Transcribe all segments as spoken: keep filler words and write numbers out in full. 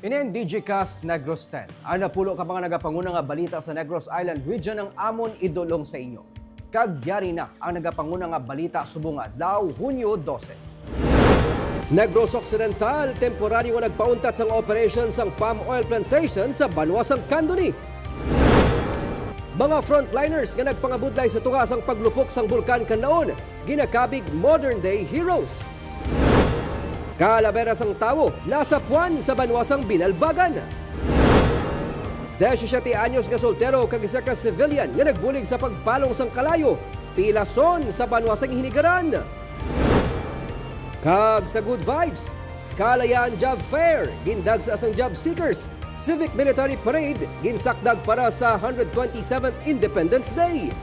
Ini ang Digicast Negros ten. Ang napulo ka mga nagapanguna nga balita sa Negros Island Region ang amon idulong sa inyo. Kag yari na ang nagapanguna nga balita subong nga adlaw, Hunyo dose. Negros Occidental, temporaryo nga nagpauntat sang operation sang palm oil plantation sa banwa sang Candoni. Mga frontliners nga nagpangabudlay sa tunga sang paglupok sang Bulkan Kanlaon, ginakabig modern-day heroes. Kalavera sang tawo nasapuan sa banwa sang Binalbagan. Diyesisiete anyos nga soltero kag isa ka civilian nga nagbulig sa pagpalong sang kalayo, pilason sa banwa sang Hinigaran. Kag sa Good Vibes, Kalayaan Job Fair, gindagsa sang job seekers. Civic Military Parade, ginsakdag para sa hundred twenty-seventh Independence Day.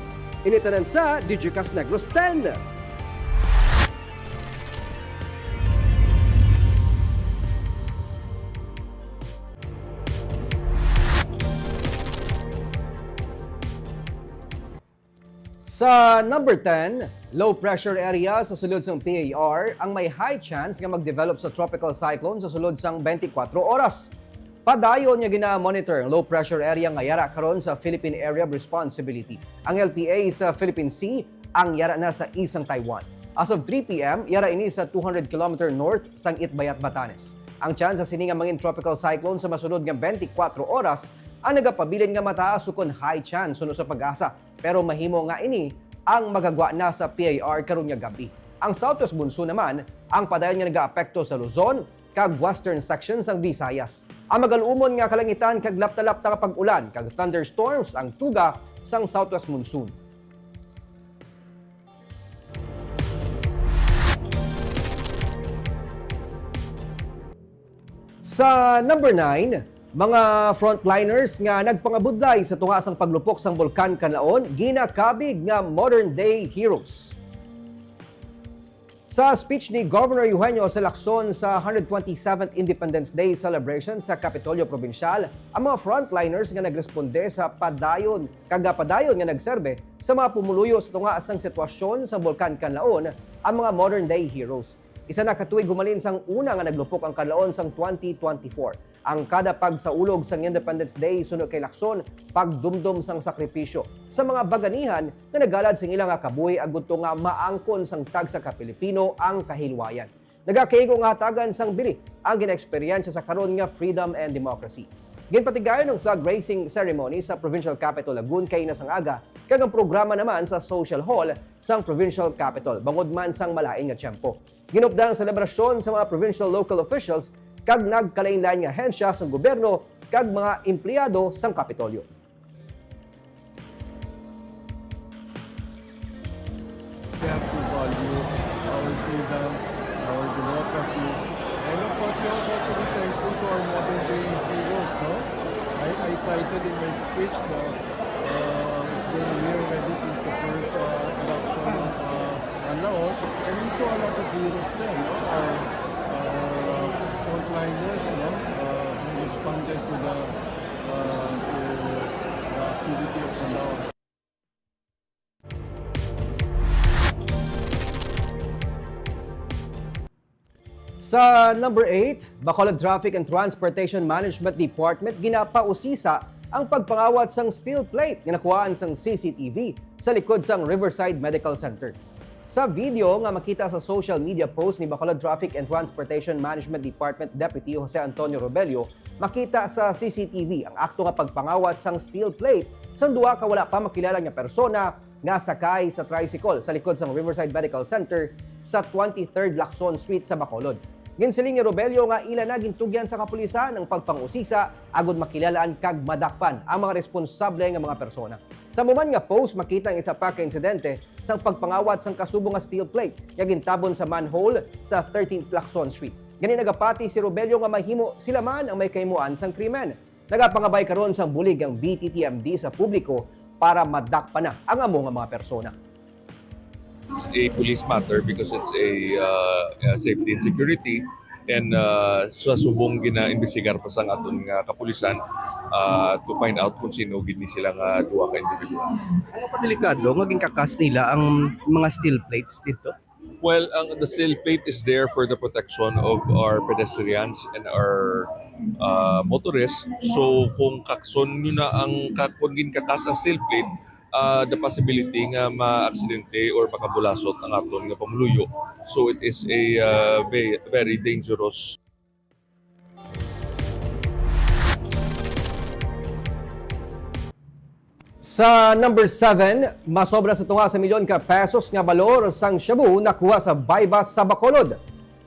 Ini tanan sa Digicast Negros ten. Sa number ten, low pressure area sa sulod sang P A R ang may high chance nga mag-develop sa tropical cyclone sa sulod sang twenty-four oras. Padayon nga gina-monitor ang low pressure area nga yara karon sa Philippine Area of Responsibility, ang L P A, sa Philippine Sea, ang yara na sa isang Taiwan. As of three P M, yara ini sa two hundred kilometer north sang Itbayat, Batanes. Ang tsansa sini nga mangin tropical cyclone sa masunod nga twenty-four oras ang nagapabilin nga mataas ukon high chance suno sa PAGASA, pero mahimo nga ini ang magagwa na sa P A R karon nga gab-i. Ang southwest monsoon naman ang padayon nga nagaapekto sa Luzon kag western section sang Visayas. Ang magaluumon nga kalangitan kag lapta-lapta nga pag-ulan kag thunderstorms ang tuga sang southwest monsoon. Sa number nine, mga frontliners nga nagpangabudlay sa tunga sang paglupok sang Bulkan Kanlaon ginakabig nga modern-day heroes. Sa speech ni Governor Eugenio sa Lacson sa hundred twenty-seventh Independence Day celebration sa Kapitolyo Probinsyal, ang mga frontliners nga nagresponde sa padayon kag padayon nga nagserbe sa mga pumuluyo sa tunga sang sitwasyon sa Bulkan Kanlaon ang mga modern-day heroes. Isa na ka tuig humalin sang una nga naglupok ang Kanlaon sang twenty twenty-four. Ang kada pagsaulog sang Independence Day suno kay Lacson, pagdumdom sang sakripisyo sa mga baganihan nga nagalad sang ila nga kabuhi agud to nga maangkon sang tagsa ka Pilipino ang kahilwayan. Nagakaigo nga hatagan sang bili ang ginaeksperyensya sa karon nga freedom and democracy. Ginpatigayon ang flag raising ceremony sa Provincial Capitol Lagun kaina sang aga, kag ang programa naman sa Social Hall sang Provincial Capitol, bangod man sang malain nga tiyempo. Ginupdan ang selebrasyon sa mga provincial local officials kag nagkalain-lain nga ahensya sang gobyerno kag mga empleyado sang Kapitolyo. We have to value our freedom, our democracy, and of course, we also have to be thankful to our modern day heroes, no? I, I cited in my speech the, uh, it's been a year already since the first, uh, eruption of, uh, Kanlaon, and we saw a lot of heroes there, no? Our, our, uh, frontliners, no? Uh, who responded to the, uh, to the activity of Kanlaon. Sa number eight, Bacolod Traffic and Transportation Management Department ginapausisa ang pagpangawat sang steel plate nga nakuhaan sang C C T V sa likod sang Riverside Medical Center. Sa video nga makita sa social media post ni Bacolod Traffic and Transportation Management Department Deputy Jose Antonio Robello, makita sa C C T V ang akto nga pagpangawat sang steel plate sang duha ka wala pa makilala nga persona nga sakay sa tricycle sa likod sang Riverside Medical Center sa twenty-third Lacson Street sa Bacolod. Ginsiling ni Robello nga ila na gintugyan sa kapulisan ang pagpangusisa agud makilal-an kag madakpan ang mga responsable nga mga persona. Sa amo man nga post, makita ang isa pa ka insidente sang pagpangawat sang kasubo nga steel plate nga gintabon sa manhole sa thirteenth Lacson Street. Gani nagapati si Robello nga mahimo sila man ang may kahimuan sang krimen. Nagapangabay karon sang bulig ang B T T M D sa publiko para madakpan na ang amo nga mga persona. It's a police matter because it's a, uh, uh, safety and security. And, uh, sa subong ginaimbestigar pa sang aton nga kapulisan, uh, to find out kung sino gid ni sila nga duha ka individual. Ano pa delikado nga ginkakas nila ang mga steel plates dito? Well, ang, the steel plate is there for the protection of our pedestrians and our uh, motorists. So kung kakson nyo na ang ka-, kung ginkakas ang steel plate, uh, the possibility nga ma-aksidente or makabulasot ang aton nga pamuluyo. So it is a uh, ve-, very dangerous. Sa number seven, masobra sa tunga sa milyon ka pesos nga balor sang shabu nakuha sa buy-bust sa Bacolod.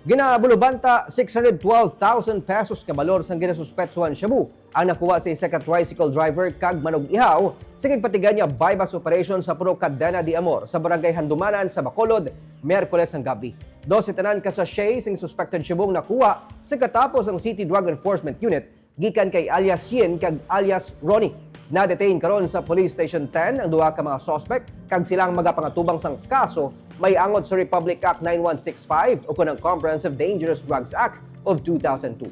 Ginabulubanta six hundred twelve thousand pesos nga balor sang ginasuspetsuhan shabu ang nakuha sa isa ka tricycle driver kag manug-ihaw sa ginpatigan nga buy-bust operation sa Purok Cadena de Amor sa Barangay Handumanan sa Bacolod, Miyerkules sang gabi. Dose tanan ka sachet sing suspected shabu ang nakuha sa katapos ang City Drug Enforcement Unit gikan kay alias Yin kag alias Ronnie. Na-detain karon sa Police Station ten ang duha ka mga suspect kag sila ang magapangatubang sang kaso may angot sa Republic Act nine one six five o kon ang Comprehensive Dangerous Drugs Act of two thousand two.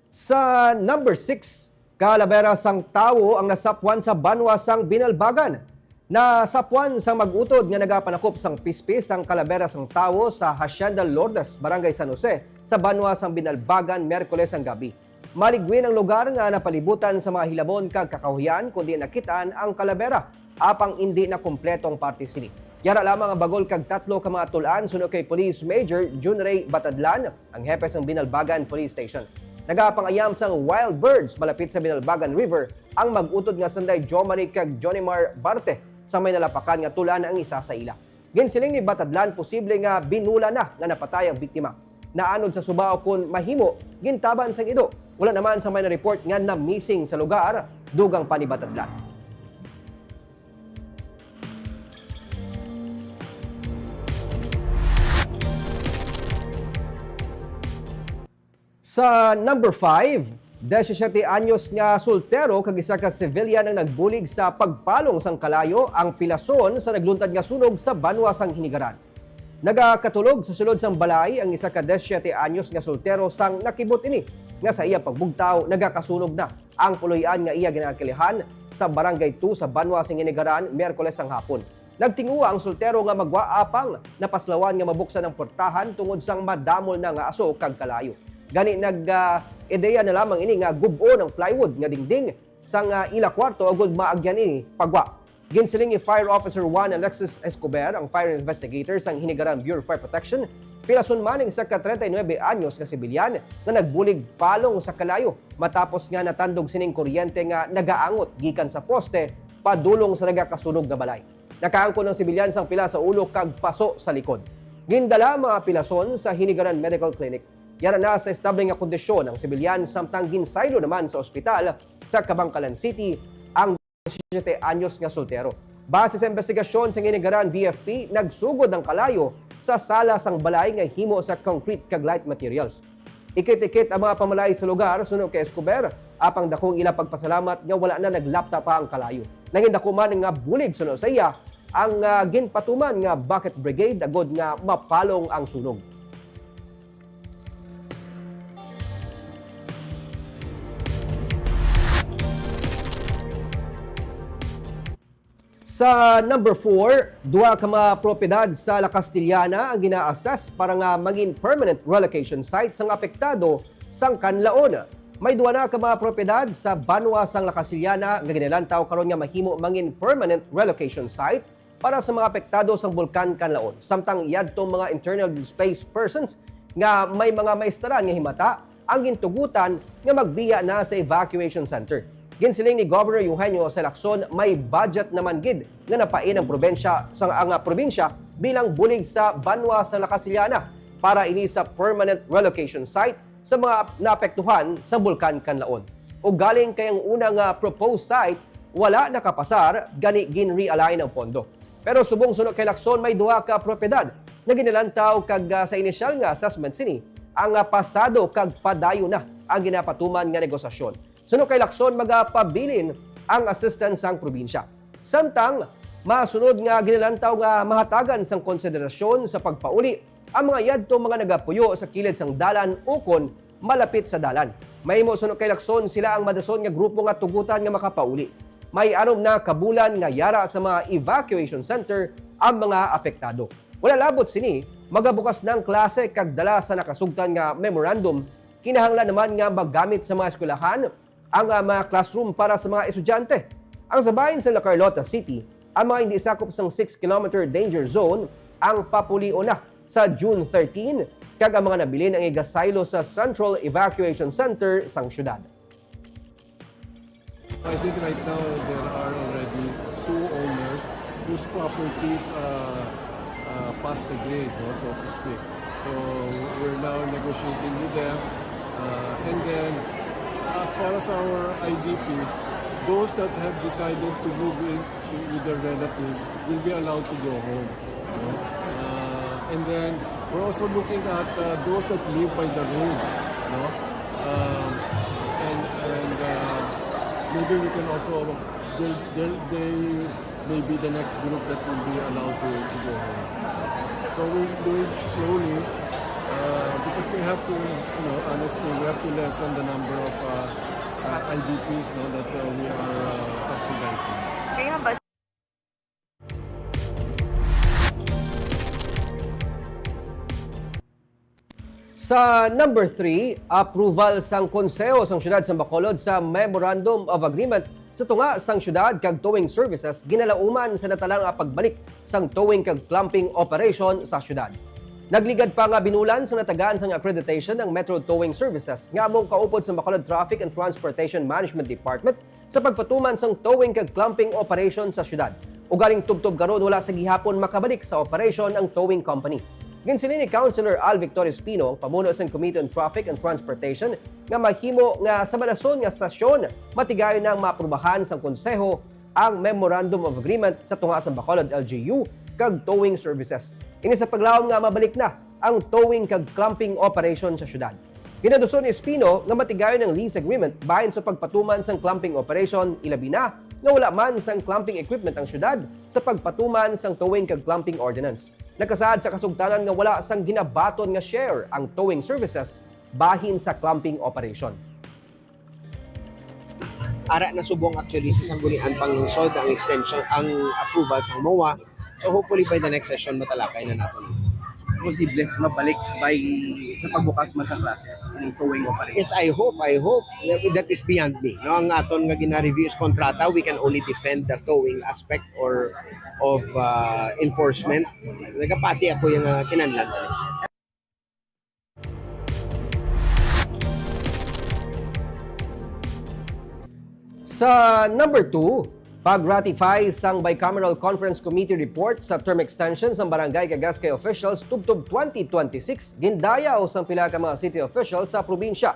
Sa number six, kalabera sang tawo ang nasapwan sa banwa sang Binalbagan. Nasapwan sang mag-utod nga nagapanakop sang pispis ang kalabera sang tawo sa Hacienda Lourdes, Barangay San Jose, sa banwa sang Binalbagan, Miyerkules ang gabi. Maligwin ang lugar nga napalibutan sa mga hilabon kag kakahuyan, kundi nakit-an ang kalabera, apang indi na kompleto ang parte sini. Yara lamang ang bagol kag tatlo ka mga tul-an, suno kay Police Major Junray Batadlan, ang hepe sang Binalbagan Police Station. Nagapangayam sang wild birds malapit sa Binalbagan River ang mag-utod nga sanday Jomari kag Johnny Mar Barte sa may nalapakan nga tul-an ang isa sa ila. Ginsiling ni Batadlan posible nga binula na nga napatay ang biktima. Naanod sa suba o kon mahimo, gintaban sang ido. Wala naman sa may na-report nga na-missing sa lugar, dugang pa ni Batadlan. Sa number five, disisyete anyos nga soltero kag isa ka civilian ang nagbulig sa pagpalong sang kalayo ang pilason sa nagluntad nga sunog sa banwa sang Hinigaran. Nagakatulog sa sulod sang balay ang isa ka disisyete anyos nga soltero sang nakibot ini nga sa iya pagbugtaw nagakasunog na ang puloy-an nga iya ginakilihan sa Barangay two sa banwa sang Hinigaran, Miyerkules sang hapon. Nagtinguha ang soltero nga magwa apang napaslawan nga mabuksan ang portahan tungod sang madamol na nga aso kag kalayo. Gani nag, ah, ideya na lamang ini nga gub-on ang plywood nga dingding sang, ah, ila kwarto agud maagyan ini pagwa. Ginsiling ni Fire Officer one Alexis Escobar, ang fire investigator sang Hinigaran Bureau of Fire Protection, pilason man ang isa ka treinta y nuebe anyos nga sibilyan nga nagbulig palong sa kalayo matapos nga natandog sining kuryente nga nagaangot gikan sa poste padulong sa nagakasunog nga balay. Nakaangkon ang sibilyan sang pila sa ulo kag paso sa likod. Gindala ang mga pilason sa Hinigaran Medical Clinic. Yara na sa estable nga kondisyon ang sibilyan, samtang ginsaylo naman sa ospital sa Kabankalan City ang disisyete anyos nga soltero. Base sa investigasyon sa Hinigaran B F P, nagsugod ang kalayo sa sala sang balay nga himo sa concrete kag light materials. Ikit-ikit ang mga pamalaay sa lugar, suno kay Escobar, apang dako ang ila pagpasalamat nga wala na naglapta pa ang kalayo. Nangin dako man nga bulig, suno sa iya, ang, ah, ginpatuman nga bucket brigade agod nga mapalong ang sunog. Sa number four, duha ka mga propiedad sa La Castellana ang gina-assess para nga mangin permanent relocation site sang apektado sang kanlaon. May duha na ka mga propiedad sa banwa sang La Castellana nga ginalantaw karon nga mahimo mangin permanent relocation site para sa mga apektado sang Bulkan Kanlaon, samtang yadtong mga internally displaced persons nga may mga maistaran nga himata ang gintugutan nga magbiya na sa evacuation center. Ginsiling ni Governor Eugenio Jose Lacson, may budget naman gid nga napain ang probinsya sa, ang, ah, probinsya bilang bulig sa banwa sa La Castellana para ini sa permanent relocation site sa mga naapektuhan sa Bulkan Kanlaon. Ug galing kay ang una nga proposed site wala nakapasar, gani gin-realign ang pondo. Pero subong suno kay Lacson, may duha ka propiedad nga ginalantaw kag, ah, sa inisyal nga assessment sini ang, ah, pasado kag padayon na ang ginapatuman nga negosasyon. Suno kay Lacson, magapabilin ang assistance sang probinsya. Samtang masunod nga ginalantaw nga mahatagan sang konsiderasyon sa pagpauli ang mga yadto mga nagapuyo sa kilid sang dalan ukon malapit sa dalan. Mahimo suno kay lakson sila ang madason nga grupo nga tugutan nga makapauli. May anom na ka bulan nga yara sa mga evacuation center ang mga apektado. Wala labot sini, magabukas na ang klase kag dala sa nakasugtan nga memorandum, kinahanglan naman nga magamit sa mga eskwelahan ang, ah, mga classroom para sa mga estudyante. Ang sa bahin sa La Carlota City, ang mga hindi sakop sang six kilometer danger zone ang papulion na sa June thirteen, kag ang mga nabilin ang igasaylo sa Central Evacuation Center sang syudad. I think right now there are already two owners whose properties uh, uh, passed the grade, no, so to speak. So we're now negotiating with them. Uh, and then, as far as our I D Ps, those that have decided to move in to, with their relatives will be allowed to go home. No? Uh, and then, we're also looking at uh, those that live by the road. No? Um, and and uh, maybe we can also, they'll, they'll, they may be the next group that will be allowed to, to go home. So we do it slowly uh, because we have to, you know, honestly, we have to lessen the number of uh, uh, I D Ps now that uh, we are uh, subsidizing. Kayo ba Sa number three, approval sang Konseho sang Siyudad sang Bacolod sa Memorandum of Agreement sa tunga sang siyudad kag towing services ginalauman sa natalang nga pagbalik sang towing kag clumping operation sa siyudad. Nagligad pa nga binulan sang natagaan sang accreditation ang Metro Towing Services nga amo ang kaupod sang Bacolod Traffic and Transportation Management Department sa pagpatuman sang towing kag clumping operation sa siyudad. Ugaling tubtob karon wala sa gihapon makabalik sa operation ang towing company. Ginsiling ni Councilor Al Victor Espino, ang pamuno sang Committee on Traffic and Transportation, nga mahimo nga sa madason nga sesyon matigayon na ang maaprubahan sang Konseho ang Memorandum of Agreement sa tunga sang Bacolod L G U kag towing services. Ini sa paglaom nga mabalik na ang towing kag clumping operation sa siyudad. Ginaduson ni Espino nga matigayon ang lease agreement bahin sa pagpatuman sang clumping operation, ilabi na nga wala man sang clumping equipment ang siyudad sa pagpatuman sang towing kag clumping ordinance. Nakasaad sa kasugtanan nga wala sang ginabaton nga share ang towing services bahin sa clumping operation. Ara na subong actually sa Sangguniang Panglungsod ang extension, ang approval sang MOA. So hopefully by the next session matalakay na nato na. Posible mabalik by sa pagbukas man sa klase, yung towing operation. Yes, I hope, I hope. That is beyond me. No, ang aton nga gina-review is kontrata. We can only defend the towing aspect or of uh, enforcement. Nagapati ako yung uh, kinahanglan. Sa number two, pag-ratify sang Bicameral Conference Committee report sa term extension sang barangay kag S K officials tubtob twenty twenty-six, gindayaw sang pila ka mga city officials sa probinsya.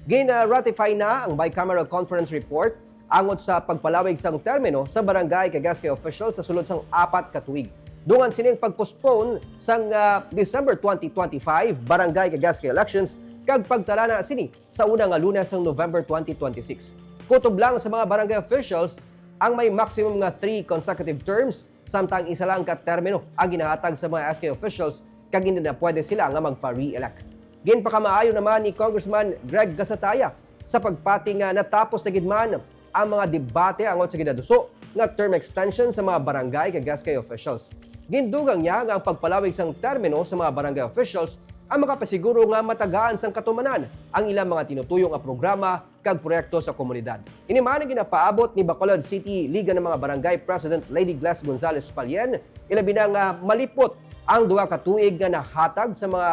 Gin-ratify na ang Bicameral Conference report angot sa pagpalawig sang termino sa barangay kag S K officials sa sulod sang apat ka tuig. Dungan sini ang pag-postpone sang uh, December twenty twenty-five barangay kag S K elections kag pagtalana sini sa una nga Lunes sang November twenty twenty-six. Kutob lang sa mga barangay officials ang may maximum nga three consecutive terms, samtang isa lang ka termino ang ginahatag sa mga S K officials kag hindi na pwede sila nga magpa-re-elect. Ginpakamaayo naman ni Congressman Greg Gasataya sa pagpati nga natapos na gid man ang mga debate angot sa ginaduso nga term extension sa mga barangay kag S K officials. Gindugang niya nga ang pagpalawig sang termino sa mga barangay officials ang makapasiguro nga matagaan sang katumanan ang ilang mga tinutuyo nga programa kag proyekto sa komunidad. Ini man ang ginapaabot ni Bacolod City Liga ng mga Barangay President Lady Gles Gonzalez Palien, ilabi na nga malipot ang duha ka tuig nga nahatag sa mga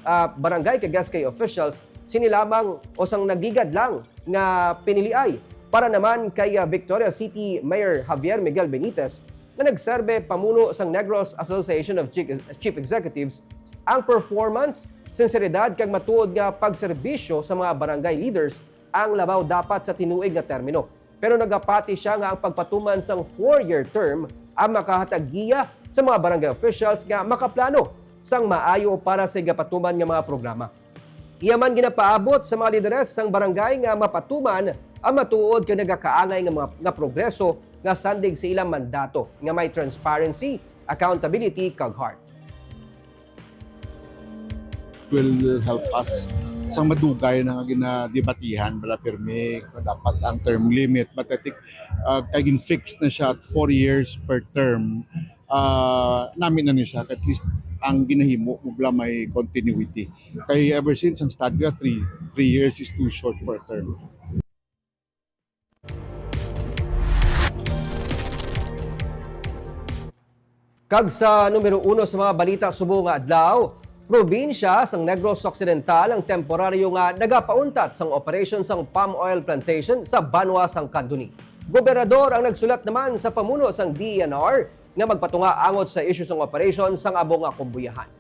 ah, barangay kag S K officials sini lamang o sang nagligad lang nga piniliay. Para naman kay ah, Victoria City Mayor Javier Miguel Benitez nga nagserbe pamuno sang Negros Association of Chief, Chief Executives, ang performance, sinseridad kag matuod nga pagserbisyo sa mga barangay leaders ang labaw dapat sa tinuig nga termino. Pero nagapati siya nga ang pagpatuman sang four-year term ang makahatag giya sa mga barangay officials nga makaplano sang maayo para sa igapatuman nga mga programa. Iya man ginapaabot sa mga lideres sang barangay nga mapatuman ang matuod kag nagakaangay nga, mga, nga progreso nga sandig sa ilang mandato nga may transparency, accountability, kag heart. Will help us Sang madugay na nga ginadebatihan, bala, pirmi, dapat ang term limit. But I think, uh, kay gin-fix na siya at four years per term, uh, nami na ni siya. At least, ang ginahimo mo bala may continuity. Kay ever since, ang statute, three, three years is too short for a term. Kag sa numero uno sa mga balita subong nga adlaw, probinsya sang Negros Occidental ang temporaryo nga nagapauntat sang operasyon sang palm oil plantation sa banwa sang Candoni. Gobernador ang nagsulat naman sa pamuno sang D E N R nga magpatunga angot sa isyu sang operasyon sang amo nga kumbuyahan.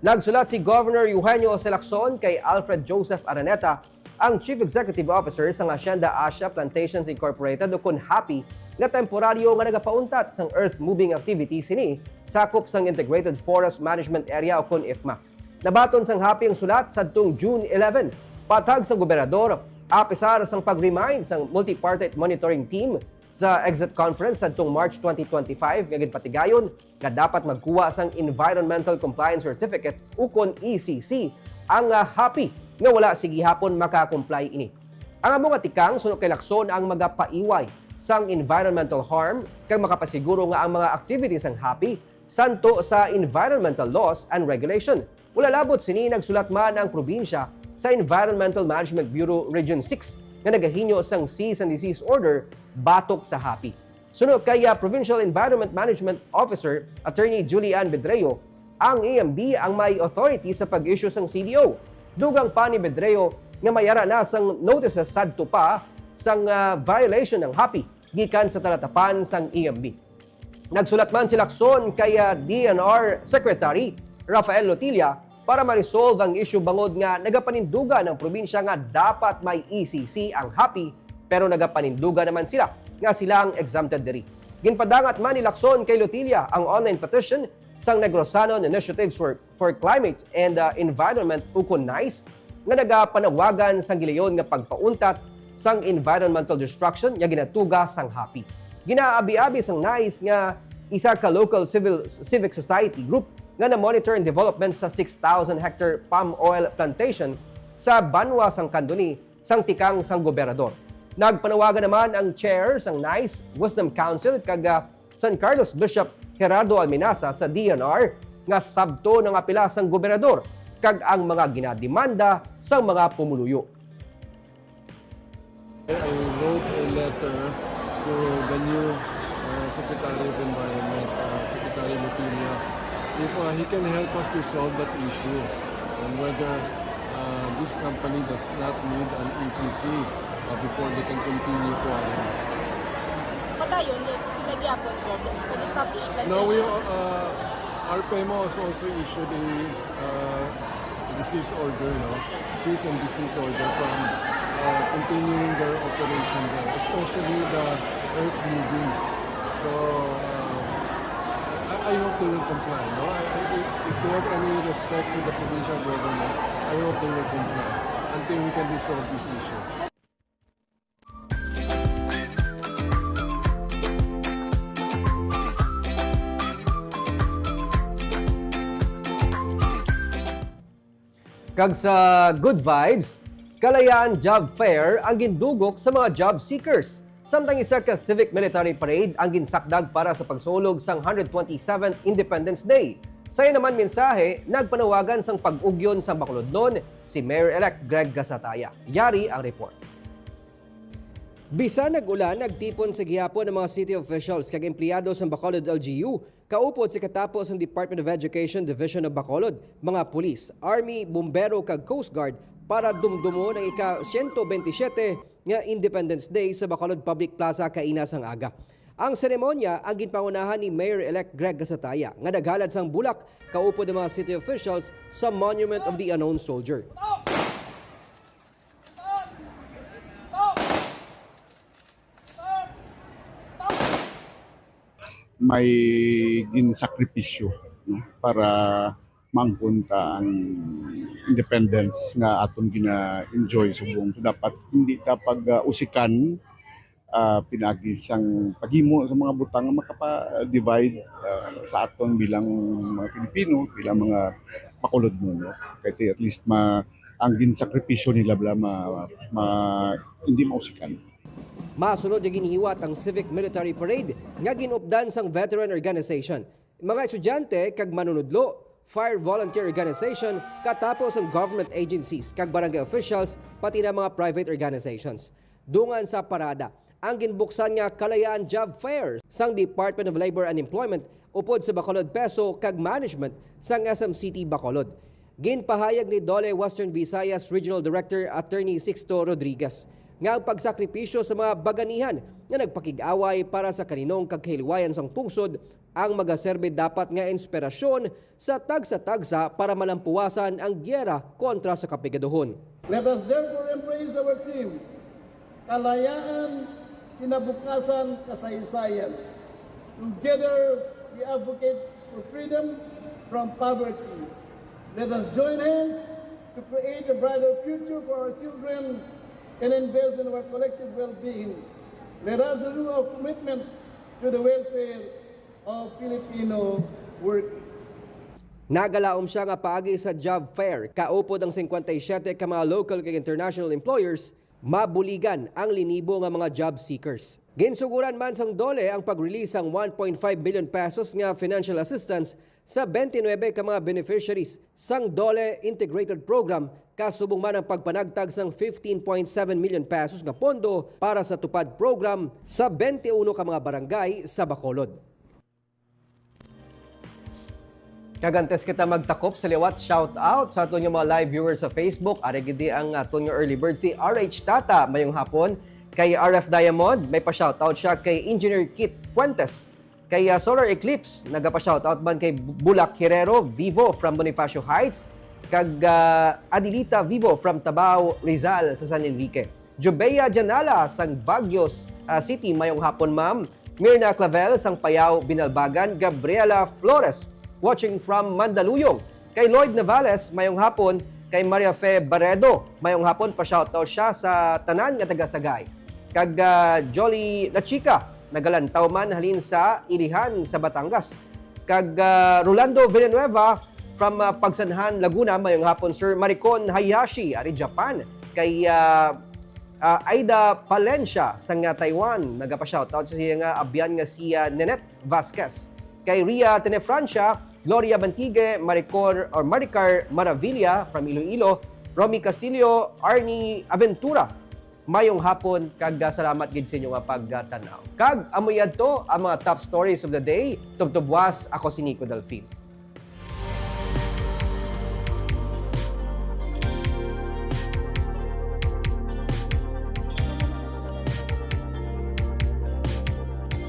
Nagsulat si Governor Eugenio Lacson kay Alfred Joseph Araneta, ang Chief Executive Officer sang Hacienda Asia Plantations Incorporated ukon HAPI, nga temporaryo nga nagapauntat sang earth-moving activity sini sakop sang Integrated Forest Management Area ukon IFMA. Nabaton sang HAPI ang sulat sadtong June eleven, patag sa gobernador, apisar sang pag-remind sang multipartite monitoring team sa exit conference sadtong March twenty twenty-five nga ginpatigayon nga dapat magkuha sang Environmental Compliance Certificate ukon E C C ang, ah, HAPI nga wala sa gihapon maka-comply ini. Ang amo nga tikang, suno kay Lacson, ang magapaiway sang environmental harm kag makapasiguro nga ang mga activities sang HAPI santo sa environmental laws and regulation. Wala labot sini, nagsulat man ang probinsya sa Environmental Management Bureau Region six nga nagahinyo sang cease and desist order batok sa HAPI. Suno kay, ah, Provincial Environment Management Officer Attorney Julian Bedreo, ang E M B ang may authority sa pag-issue sang C D O. Dugang pa ni Bedreo nga may ara na sang notices sadto pa sang, ah, violation ang HAPI gikan sa talatapan sang E M B. Nagsulat man si Lacson kay, ah, D E N R Secretary Rafael Lotilla para ma-resolve ang issue bangod nga nagapanindugan ang probinsya nga dapat may E C C ang HAPI, pero nagapanindugan naman sila nga sila ang exempted diri. Ginpadangat man ni Lacson kay Lotilla ang online petition sang Negrosanon Initiatives for, for Climate and, uh, Environment ukon NICE nga nagapanawagan sang gilayon nga pagpauntat sang environmental destruction nga ginatuga sang HAPI. Ginaabi-abi sang NICE nga isa ka local civil, civic society group nga na-monitor ang development sa six thousand hectare palm oil plantation sa banwa sang Candoni sang tikang sang gobernador. Nagpanawagan naman ang chair sang NICE Wisdom Council kag, ah, San Carlos Bishop Gerardo Alminaza sa D E N R nga sabton ang apela sang gobernador kag ang mga ginademanda sang mga pumuluyo. I wrote a letter to the new uh, Secretary of Environment, uh, Secretary Lotilla, if uh, he can help us to solve that issue and whether uh, this company does not need an E C C uh, before they can continue quarrying. Padayon, kay sila gyapon, Gov, pag-establish plantation. No, we, uh, our PEMO has also issued a uh, cease order, no? Cease and desist order from uh, continuing their operation there, especially the earth moving. So, uh, I, I hope they will comply, no? I, I, if they have any respect to the provincial government, I hope they will comply until we can resolve this issue. Kag sa Good Vibes, Kalayaan Job Fair ang gindugok sa mga job seekers. Samtang isa ka civic military parade ang ginsakdag para sa pagsulog sang one hundred twenty-seventh Independence Day. Sa iya naman mensahe, nagpanawagan sang pag-ugyon sa Bacolodnon si Mayor-elect Greg Gasataya. Yari ang report. Bisan nag-ulan, nagtipon sa gihapon ang mga city officials kag empleyado sang Bacolod L G U, kaupod sa katapo sang Department of Education Division of Bacolod, mga pulis, army, bumbero kag Coast Guard para dumdumon ang ika siyento bentisiete nga Independence Day sa Bacolod Public Plaza kaina sang aga. Ang seremonya ang ginpangunahan ni Mayor-elect Greg Gasataya nga naghalad sang bulak kaupod ang mga city officials sa Monument of the Unknown Soldier. May ginsakripisyo, no, para maangkon ta ang independence nga aton gina-enjoy subong. So, dapat hindi ta pag-usikan, ah, pinaagi sang paghimo sa mga butang nga makapa-divide, ah, sa aton bilang mga Pilipino, bilang mga Bacolodnon, no? Kay at least ma-, ang ginsakripisyo nila bala ma, ma, hindi mausikan. Masunod nga ginhiwat ang Civic Military Parade nga ginupdan sang Veteran Organization, mga estudyante kag manunudlo, fire volunteer organization, katapos ang government agencies kag barangay officials, pati na mga private organizations. Dungan sa parada, ang ginbuksan nga Kalayaan Job Fair sang Department of Labor and Employment upod sa Bacolod PESO kag management sang S M City Bacolod. Ginpahayag ni Dole Western Visayas Regional Director Attorney Sixto Rodriguez nga ang pagsakripisyo sa mga baganihan nga nagpakig-away para sa kaninong kag kahilwayan sang pungsod ang magaserbi dapat nga inspirasyon sa tagsa-tagsa para malampuwasan ang giyera kontra sa kapigaduhon. Let us therefore embrace our theme, Kalayaan Kinabukasan Kasaysayan. Together, we advocate for freedom from poverty. Let us join hands to create a brighter future for our children and invest in our collective well-being. Let us renew our commitment to the welfare of Filipino workers. Nagalaom siya nga paagi sa job fair, kaupod ang singkwenta y siyete ka mga local kag international employers, mabuligan ang linibo nga mga job seekers. Ginsuguran man sang Dole ang pag-release sang one point five million pesos nga financial assistance sa twenty-nine ka mga beneficiaries sang Dole Integrated Program, kasubong man ang pagpanagtag sang fifteen point seven million pesos nga pondo para sa TUPAD program sa twenty-uno ka mga barangay sa Bacolod. Kag antes kita magtakop sa liwat, shout out sa aton nga mga live viewers sa Facebook. Ari gid ang aton nga early bird, si R H Tata, mayong hapon. Kay R F Diamond, may pa-shout out siya kay Engineer Kit Fuentes. Kay ah, Solar Eclipse, nagapa-shout out man kay Bulak Herrero Vivo from Bonifacio Heights, kag ah, Adelita Vivo from Tabao, Rizal sa San Enrique. Jubea Janala sang Baguio ah, City, mayong hapon, ma'am. Mirna Clavel sang Payao, Binalbagan, Gabriela Flores, watching from Mandaluyong. Kay Lloyd Navales, mayong hapon. Kay Maria Fe Barredo, mayong hapon, pa-shoutout siya sa tanan nga taga Sagay. Kag ah, Jolly La Chica, nagalantaw man halin sa Ilihan sa Batangas. Kag ah, Rolando Villanueva from ah, Pagsanhan, Laguna, mayong hapon, Sir. Maricon Hayashi, ari Japan. Kay ah, ah, Aida Palencia sang ah, Taiwan, nagapa-shoutout sa iya nga abyan nga si ah, Nenette Vasquez. Kay Ria Tenefrancia, Gloria Bantigue, Maricor or Maricar Maravilla from Iloilo, Romy Castillo, Arnie Aventura. Mayong hapon kag ah, salamat gid sa inyo nga pagtanaw. Kag amo yadto ang mga top stories of the day. Tubtubwas, ako si Nico Delfin.